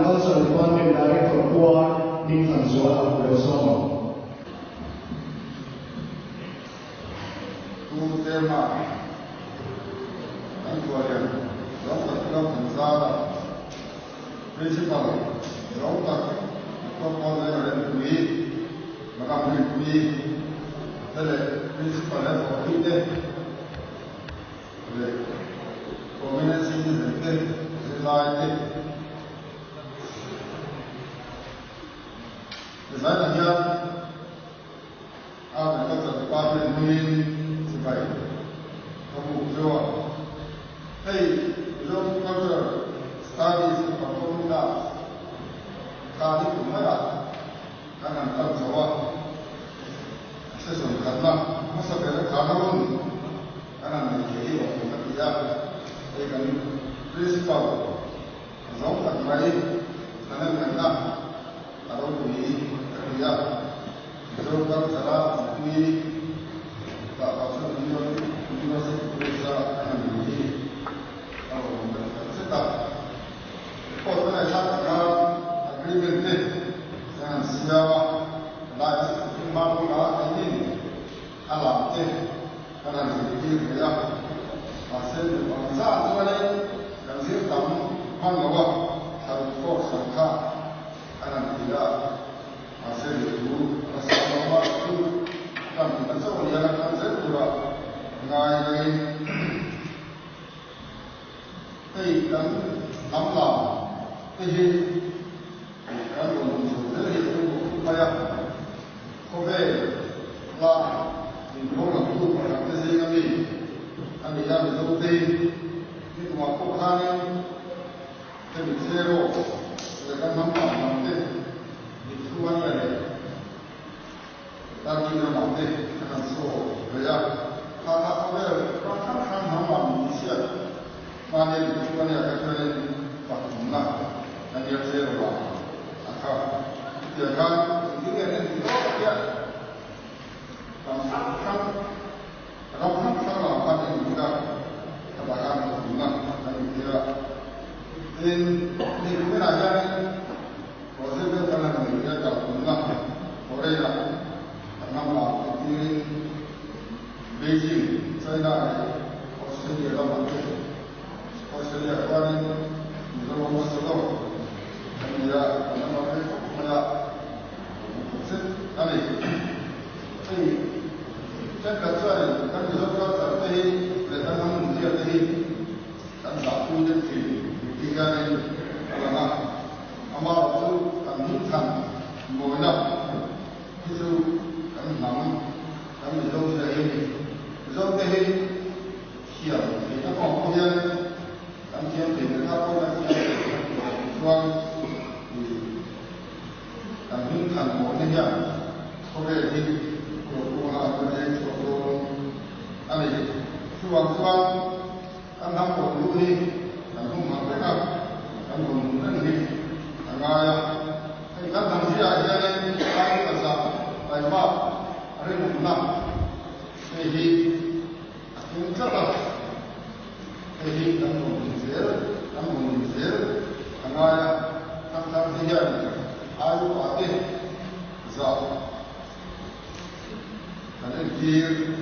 Agriculture Department Director Pu A Hmingthanzuala ka lo sawm ang. Pu Chairman, kan khuallian zawng tak chu Lalthanzara, Principal zawng tak Doctor Paul Lalrempuii, Madam Rinpuii te leh Principal leh thawhpui te leh Prominent Citizen te, zirlai te. Design-ah hian Agriculture Department hmangin chibai ka buk zeuh a. Hei Mizo Culture Studies hi performing arts kha ni kum maiah kan han tan chho a. A session khatna hmasa ber khan a hun kan han nei thei hi awm ka ti a. Hei kan Principal A zawng tak mai kan en ngaihna a ropui ka ti a, Mizo culture a tui dah pah chuan University College a kan han din hi a rawhawm ka ti tak zet a. Report ka ngaihthlak tak khan agreement te kan han siam a, lai chu hma bula keinin a lam te kan han zirtir thei a, mahse duh ang zah chuanin kan zir tam hman lo a, thlaruk course ang kha kan han ti a, mahse lehkhu a la sang lo a, chu kan tihna chauh a nia, la kal zel tura ngai rengin hei kan hnam lam te hi kan rawn hmu chho zel hi a pawimawh khawp mai a. Khawvel la inpholangtu pakhat te zinga mi a ni a, Mizote hi nikumah pawh khanin hemi Cheraw leh kan hnam lam lam te Lithuania leh Turkey ramah te an han saw ve a, kha kha khawvel ram hrang hrang hnam lam inchhiat hmania Lithuania kha chuanin pathumna a nia Cheraw lam a kha. Chutiang khan engtin nge an entir dawn tak hian ram hrang hrang, ram hrang hrang lamah khan en dik a, khatah khan hlawhtlinna kan intir a. Tin, hei kuminah hianin project deuh kan han nei thei a, kalphungna Korea kan ram lam entirin Beijing, China leh Australia ramah te Australia chuanin Mizoram ambassador kan ni a, kan la mar rei khawp mai a, kan thawk zet a ni. Hei thenkhat chuanin kan Mizo culture te hi leh kan hnam nunzia te hi kan zahpui deuh thin tih hianin a lang a, amaherawhchu kan hmingthan mawina hi chu kan hnam kan Mizo zia hi a ni. Mizo te hi Thiam theihna kawng pawh hian kan thiam theihna kha pawh kan thiam theih kan tih loh chuan ih kan hming than mawhna hian khawvel hi ruahpung a kan ei chhuak dawn a ni. Chuvang chuan kan hnam rawn luh hi kan humhak reng a, kan rawn nun reng hi a ngai a. Hei kan hnam ziaah hianin Aiupa zah taimak rinawmna hei hi A tum tlat a, hei hi kan rawn din zel, kan rawn din zel a ngai a, thangthar te hian ai upa te zah kan entir.